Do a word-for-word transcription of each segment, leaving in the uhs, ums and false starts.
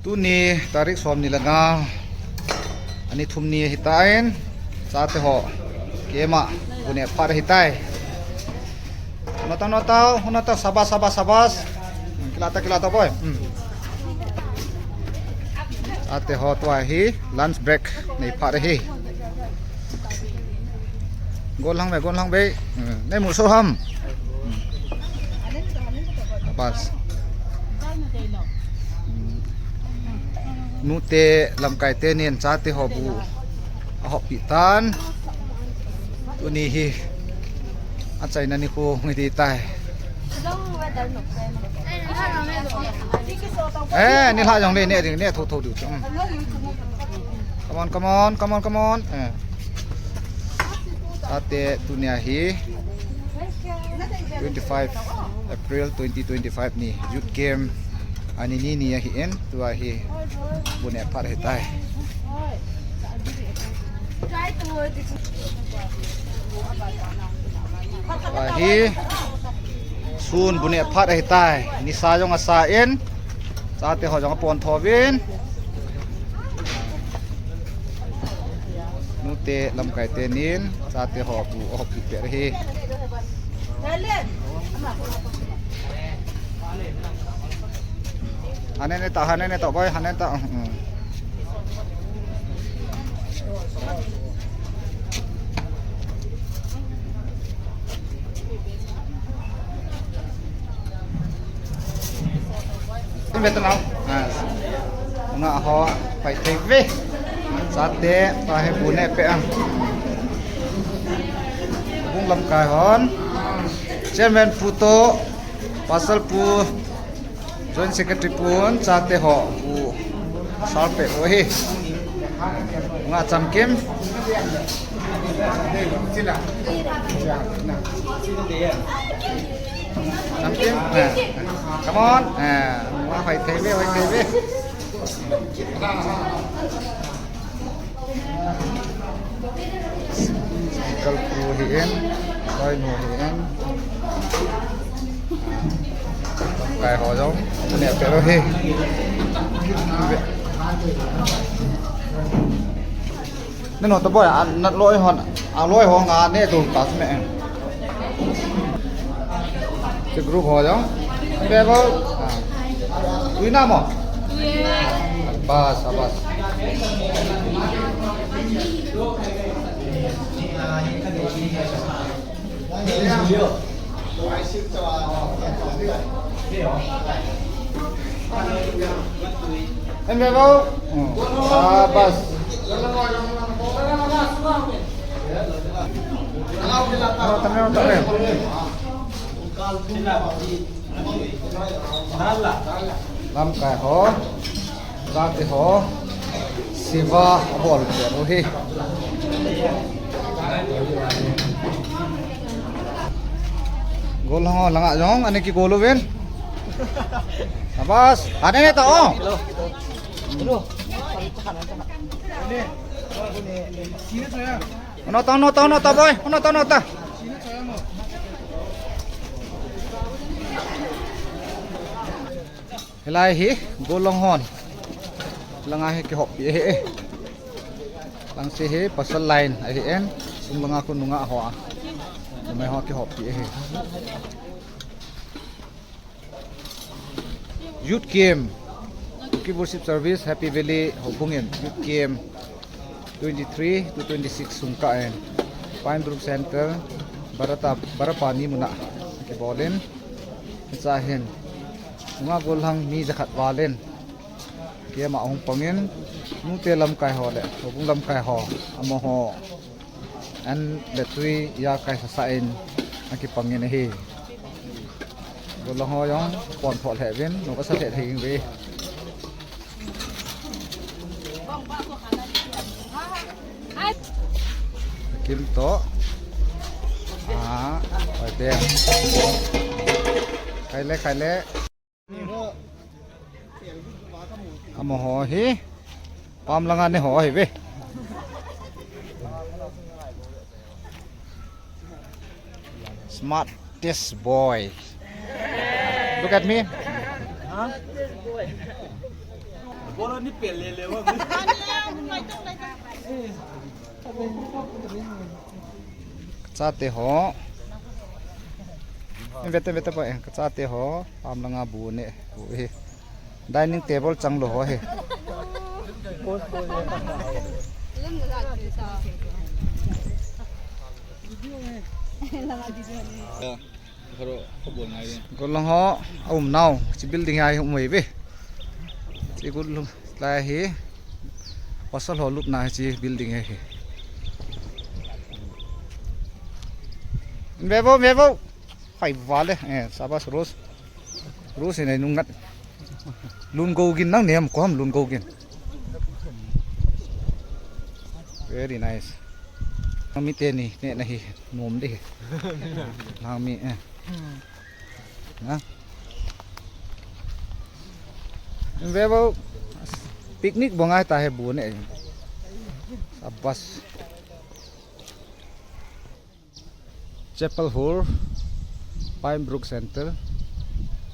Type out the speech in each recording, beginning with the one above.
Tuni tarik som ni le nga, ani thum ni ahitan, chate ho, keima, bu neh phat ahitai. Notao, notao, notao, sabas, sabas, sabas. Hmm, kilata, kilata, boy. Hmm. Chate ho tua hi lunch break nei phat ahi. Gollhang ve, gollhang ve. Hmm, nei mu so ham. Hmm. Bas. Hmm. Nute lamkai tenin chate ho bu ahoppi tan. Tuni hi achaina nikho hung hi tai. Eh, nilhah jongle neh ding, neh thotho diu chu. Hmm. Come on, come on, come on, come on. Eh. Chate tunia hi twenty-five April twenty twenty-five ni youth camp ani ni ni ahin, tua hi bu neh phat ahitai. Tua hi sun bu neh phat ahitai. Nisa jong asa in, chate ho jong apon tho uvin. Nute lamkai tenin chate ho bu ahoppi pet ahi. Hanene ta, hanene ta, boy, hanene ta. Hmm. Ve ta nau. Ah. Nga ho, pai thei ve. Chate, pa he bu neh pet a. Bung lamkai hon. Chairman pu toh, Pastor pu, Joint Secretary pun, chate ho bu sar pet u ahi. Nga chamkim. Chamkim. Eh. Come on. Eh. Nga hoi thei ve, hoi thei ve. Kalpu hi in, Loinu hi in. Kai ho jong, neh pet u ahi. Neh nota boy, a, naloi hon, aloi ho nga neh tou ta sme. Che group ho jong. Table. Ah. Tui na mo? Bas, bas. Em, bebo. Hmm. Ah, bas. Tame, tame, tame. Lamkai ho, chate ho, siva abol pet u ahi. Gollhang ho langa jong, ani kigol uvin. Sabas, ani ne ta o. Hello. Nota, nota, nota, boy. Nota, nota. Hilai hi, gollhang hon. Langa hi kihoppi ahi e. Lang se hi, pasal line ahi en. Sung langa khu nungah ho a. Numei ho kihoppi ahi. Youth Camp, Kuki Worship Service, Happy Valley, Houbung in, Youth Camp, twenty-three to twenty-six sung kah in, Pine Brook Center, Barata, Barapani muna, kibol in, hiche hin, nungah gollhang mi jakhat val in, camp a hung pang in, nute lamkai ho le, Houbung lamkai ho, amaho. An le tui a kaisasa in akipang in ahi. Gollhang ho jong pon tho lheh uvin, nu kasa lheh thei ve. Kim to. Ah, oi te. Khai le, khai le. Amaho hi pam langa ne ho hi ve. Smartest boy. Look at me. Huh? Kachate ho. Vete, vete pa, eh, kachate ho. Pam langa bu ne. Bu hi. Dining table chang lou ho hi. Golhang ho, aum nau, hiche building hi aum uve. Hiche golhang lai hi, pasal ho lupna hiche building hi. Ve vo, ve vo. Hai vale, eh, sabas Rose. Rose nei nung ngat. Lun go gin nang nem kom lun go gin. Very nice. Nang mi teni, ne nahi, nom de. Nang mi, eh. Na. Ve vo. Picnic bong ai ta he bu ne. Sabas. Chapel Hall, Pine Brook Center.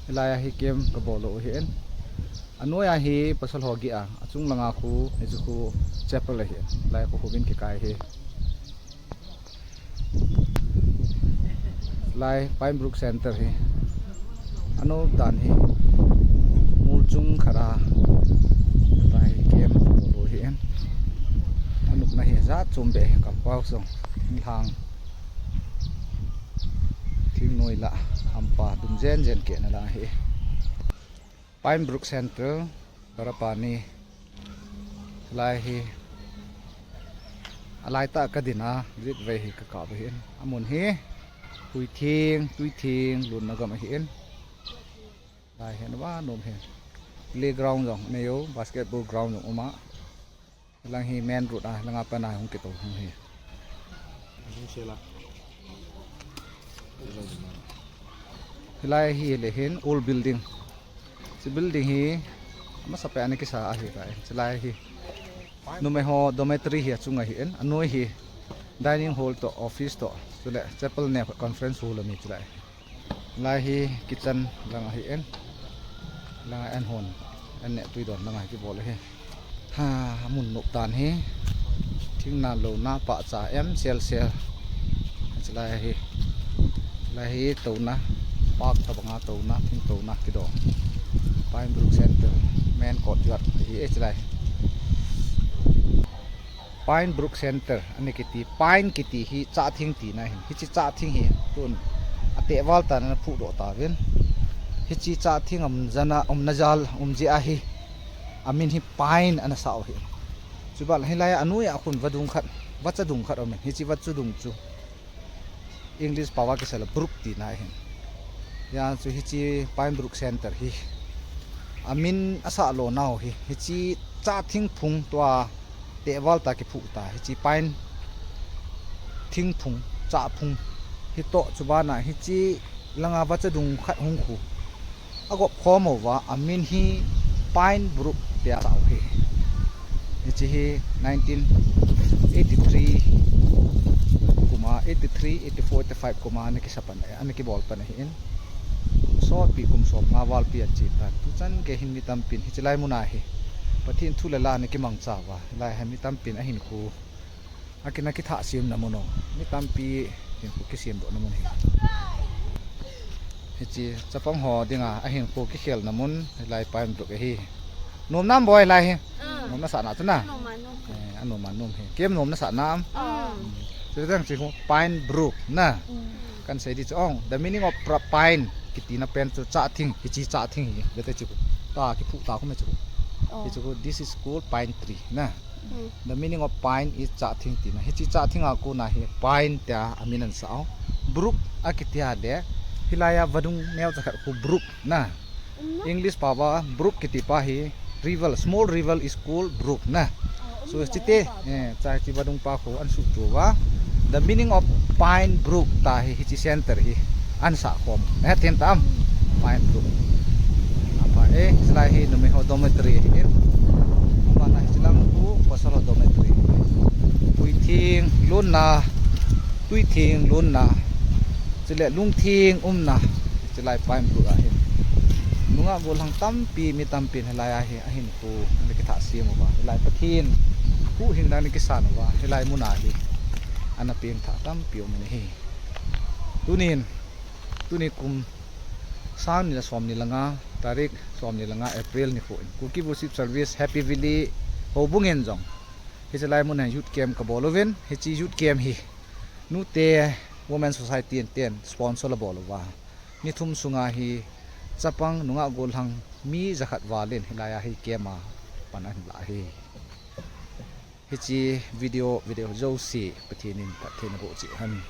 Hilai a hi camp kabol u ahin. Anoi a hi pasal ho gi a, achung langa khu, hichu khu chapel ahi. Hilai khu huvin kikai hi. Hilai Pine Brook Center hi. Anop dan hi. Mol chung khat a. Hilai hi camp kabol u ahin. Anopna hi jat chom be, compound jong. Thinglhang. Thingnoi la hampa dum jen jen kehna la hi. Pine Brook Center, Barapani. Lai hi. Alai ta kadin a, visit vei hi kakap ahin. Amun hi. Hui thing, tui thing, lunna gam ahin. Lai hi, na ba nom hi. Playground jong, nei u, basketball ground jong um a. Lang hi main road a, langa pat a hung kito hung hi. Hung sela. Hilai hi le hin old building. Hiche building hi amasa pen a kisa ahi tai. Hilai hi numei ho dormitory hi achung ahin, anoi hi dining hall toh, office toh, chule chapel ne conference hall ami chulai. Lai hi kitchen lang ahin. Lang a an hon. An ne tui don lang a kibol ahi. Ha, mun nop dan hi. Thing na lo na pa cha em sel sel. Chulai hi. Lai hi touna. Park tabanga touna, thing touna kido. Pine Brook Center. Main courtyard. Hi e chulai. Pine Brook Center, ani kiti, pine kiti hi chah thing tina ahin. Hiche chah thing hi, tun, ateh val tah in ana phudoh tauvin. Hiche chah thing um jana, umna jal, um jeh ahi. Amin hi pine ana sah u ahi. Chuban hilai a anoi a khun vadung khat, vachadung khat aumin. Hiche vachadung chu. English pao a kisei le brook tina ahin. Hia chu hiche Pine Brook Center hi. Amin asah lo nau hi. Hiche chah thing phung tua tehval ta kiphu ta. Hiche pine thing phung, chah phung. Hitoh chuban a hiche langa vachadung khat hung khu. Agop khom uva, amin hi Pine Brook tia asah u ahi. Hiche hi nineteen eighty-three kum a, eighty-three, eighty-four, eighty-five kum a ana kisa pan, ana kibol pan ahin. Kum sompi, kum somnga val pi ache tan. Tuchan gei hin mi tampin hiche lai mun a hi Pathen thu le la ana kimangcha uva. Lai hi mi tampin ahinkho. Akin a kithah semna mun o. Mi tampi hinkho kisemdohna mun hi. Hiche chapang ho dinga ahinkho kikhelna mun hilai Pine Brook ahi. Nom nam boi lai hi. Ah. Nom nasah na chu na. Nom a nom. Eh, anom a nom hi. Kem nom nasah nam. Ah. Hmm. Chu dang chu Pine Brook na. Hmm. Kan sei di chu ong. The meaning of pra-, pine kitina pen chu chah thing, hiche chah thing hi. Vete chu. Ta kiphu ta khu me chu. Oh. Hichu this is called pine tree na. Hmm. The meaning of pine is chah thing tina. Hiche chah thing a kona hi pine tia amin ana sah u. Brook akiti a le. Hilai a vadung neocha khat khu brook na. English pao a brook kiti pa hi river, small river is called brook na. So, chite, eh, chai chi vadung pa khu ana suhto uva. The meaning of Pine Brook ta hi, hiche center hi. Ana sah khom. Nahet them tam. Pine Brook. Apa, eh, hilai hi numei ho dormitory ahi. Apa na hiche lang khu pasal ho dormitory. Hui thing, lunna, tui thing, lunna. Chule lung thing, umna. Hilai Pine Brook ahi. Nungah gollhang tampi, mi tampin hilai a hi ahinkho ana kithah sem uva, hilai Pathen huhhingna ana kisan uva, hilai mun a hi ana pengthah tampi um in ahi. Tunin, tuni kum sang ni le som ni le nga, tarik som ni le nga April nikho in Kuki Worship Service Happy Valley houbung in jong hiche lai mun a youth camp kabol uvin, hiche youth camp hi Nute Women Society in ten sponsor abol uva, ni thum sunga hi chapang nungah gollhang mi jakhat val in hilai a hi camp a pan ahin lah ahi. Hiche video, video jouse Pathen in phatthei naboh cheh hen.